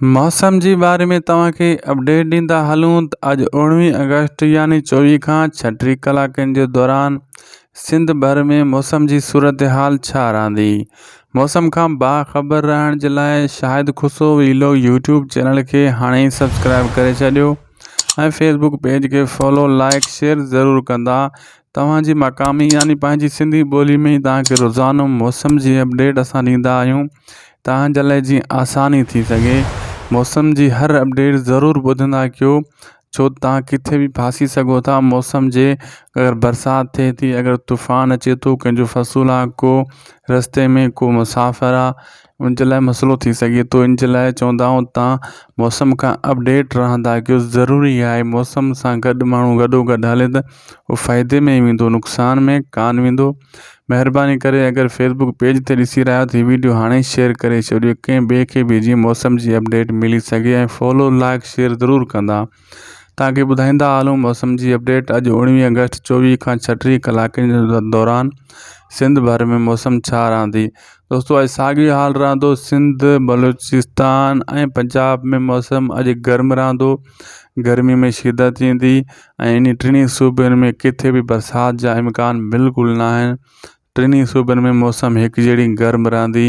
موسم جي باري ۾ توهان کي اپڊيٽ ڏيندا هلون ته اڄ اوڻويهه آگسٽ يعني چوويهه کان ڇٽيهه ڪلاڪن جي دوران سنڌ ڀر ۾ موسم جي صورتحال ڇا رهندي موسم کان باخبر رهڻ جي لاء Shahid Khusro vlog YouTube channel کي هاڻي ئي سبسڪرائب ڪري ڇڏيو ۽ فيسبوڪ پيج کي فالو لائڪ شيئر ضرور ڪندا توهان جي مقامي يعني پنهنجي سنڌي ٻولي ۾ ئي توهان کي روزانو موسم جي اپڊيٽ اسان ڏيندا آهيون توهان جي لاء جيئن آساني ٿي سگهي موسم جي هر اپڊيٽ ضرور ٻڌندا ڪيو ڇو توهان ڪٿي به ڦاسي سگهو ٿا موسم جي اگر برسات ٿئي ٿي اگر طوفان اچي ٿو ڪنهن جو فصل آهي ڪو رستي ۾ ڪو مسافر آهي ان جي لاء مسئلو ٿي سگهي ٿو ان جي لاء چوندا آهيون تان موسم کان اپڊيٽ رهندا ڪيو ضروري آهي موسم سان گڏ ماڻهو گڏو گڏ هلي ته اهو فائدي ۾ ويندو نقصان ۾ ڪانه ويندو مهرباني ڪري اگر فيسبوڪ پيج تي ڏسي رهيا آهيو ته هي ويڊيو هاڻي شيئر ڪري ڇڏيو ڪنهن ٻئي کي به جيئن موسم جي اپڊيٽ ملي سگهي ۽ فالو لائڪ شيئر ضرور ڪندا توهان کي ٻڌائيندا هلون موسم جي اپڊيٽ اڄ اوڻويهه آگسٽ چوويهه کان ڇٽيهه ڪلاڪن جي دوران سنڌ ڀر ۾ موسم ڇا رهندي دوستو اڄ ساڳيو حال رهندو سنڌ بلوچستان ۽ پنجاب ۾ موسم اڄ گرم رهندو گرمي ۾ شدت ٿيندي ۽ انهي ٽنهي صوبن ۾ ڪٿي به برسات جا امڪان بلڪل نه آهن ٽنهي صوبن ۾ موسم هڪ جهڙي گرم رهندي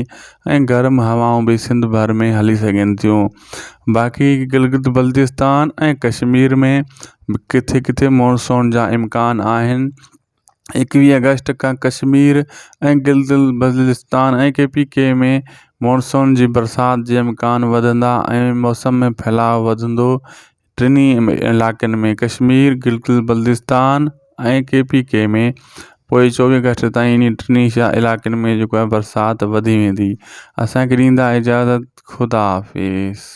۽ گرم هوائون به سنڌ ڀر ۾ هلي سگهن ٿيون باقي گلگت بلتستان ۽ ڪشمير ۾ ڪٿي ڪٿي مونسون جا امڪان آهن ايڪويهه آگسٽ کان Kashmir ۽ Gilgit Baltistan ۽ K P K ۾ monsoon جي برسات جي امڪان وڌندا ۽ موسم ۾ ڦهلاء وڌندو ٽنهي علائقن ۾ ڪشمير گلگت بلتستان ۽ ڪي پي ڪي ۾ پوء چوويهه آگسٽ تائين انهي ٽنهي علائقن ۾ جيڪو آهي برسات وڌي ويندي اسانکي ڏيندا اجازت خدا حافظ.